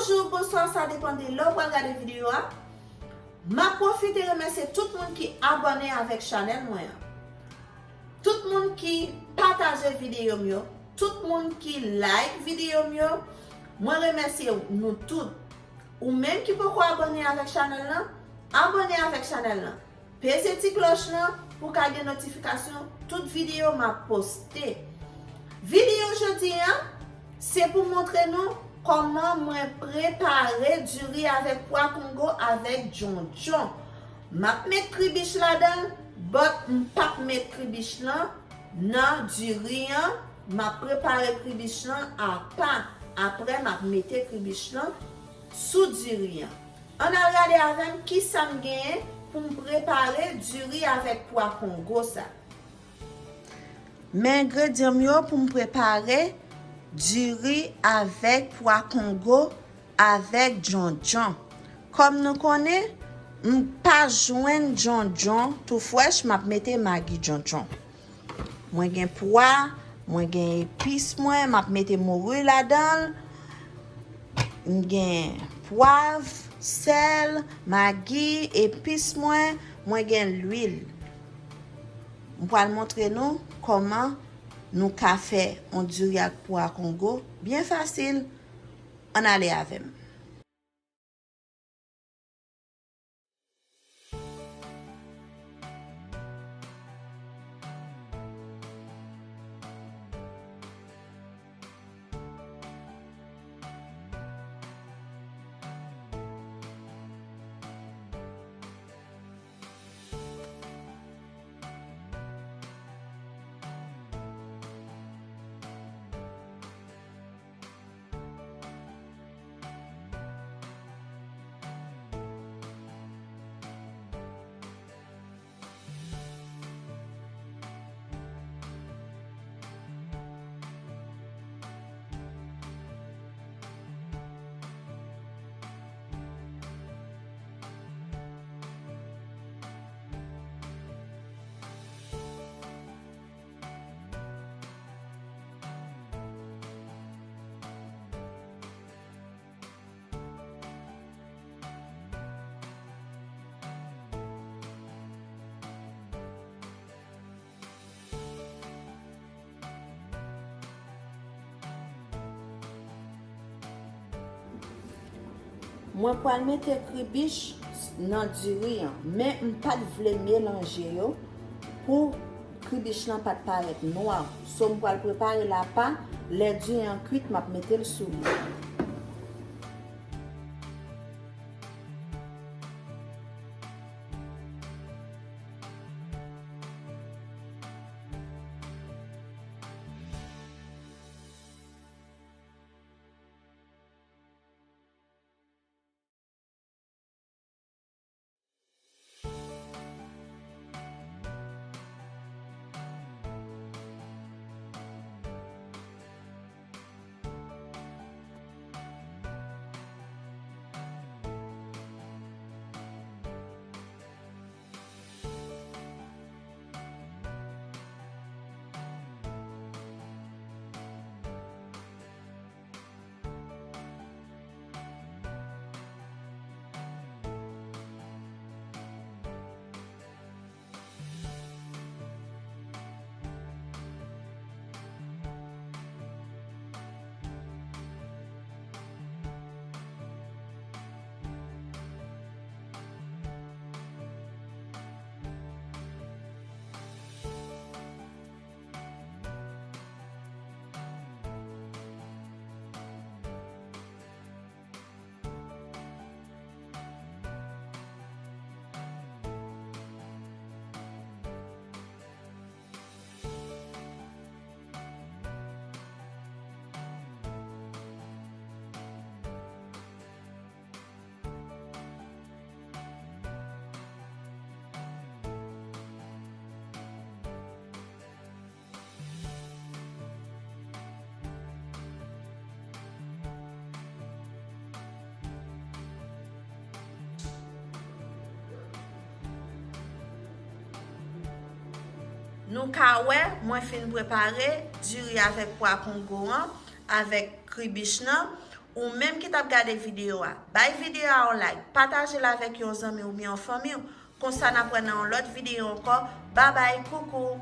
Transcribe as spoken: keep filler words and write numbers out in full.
Bonjou, bonswa, sa depann de lè w pral gade videyo a. M ap pwofite remèsye tout moun ki abòne avèk chanèl mwen an. Tout moun ki pataje videyo m yo, tout moun ki like videyo m yo, mwen remèsye nou tout. Ou menm ki poko abòne avèk chanèl lan, abòne avèk chanèl lan. Peze ti klòch lan pou w ka gen notifikasyon tout videyo m ap poste. Videyo jodi a, se pou montre nou kòman mwen prepare diri avèk pwa kongo avèk djondjon. M ap met kribich ladan l, but m p ap met kribich lan nan diri an. M ap prepare kribich lan apa. Apre, m ap mete kribich lan sou diri an. Ann al gade avè m kisa m genyen pou m prepare diri avèk pwa kongo sa. Men engredyan m yo pou m prepare diri avèk pwa kongo avèk djondjon. Kòm nou konnen, m pa jwenn djondjon tou frèch, m ap mete magi djondjon. Mwen gen pwa, mwen gen epis mwen, m ap mete mori ladan l. M gen pwav, sèl, magi, epis mwen, mwen gen lwil. M pral montre nou kòman nou ka fè yon diri ak pwa kongo byen fasil. Ann ale avè m. Mwen pral mete kribich nan diri an, men m pa t vle melanje yo pou kribich lan pa t parèt nwa. So, m pral prepare l apa, lè diri an kwit, m ap mete l sou li. Nou ka wè, mwen fin prepare diri avèk pwa kongo an, avèk kribich lan. Ou menm ki t ap gade videyo a, bay videyo a yon like, pataje l avèk yon zanmi oubyen yon fanmi w. Konsa n ap wè nan yon lòt videyo ankò. Babay, koukou!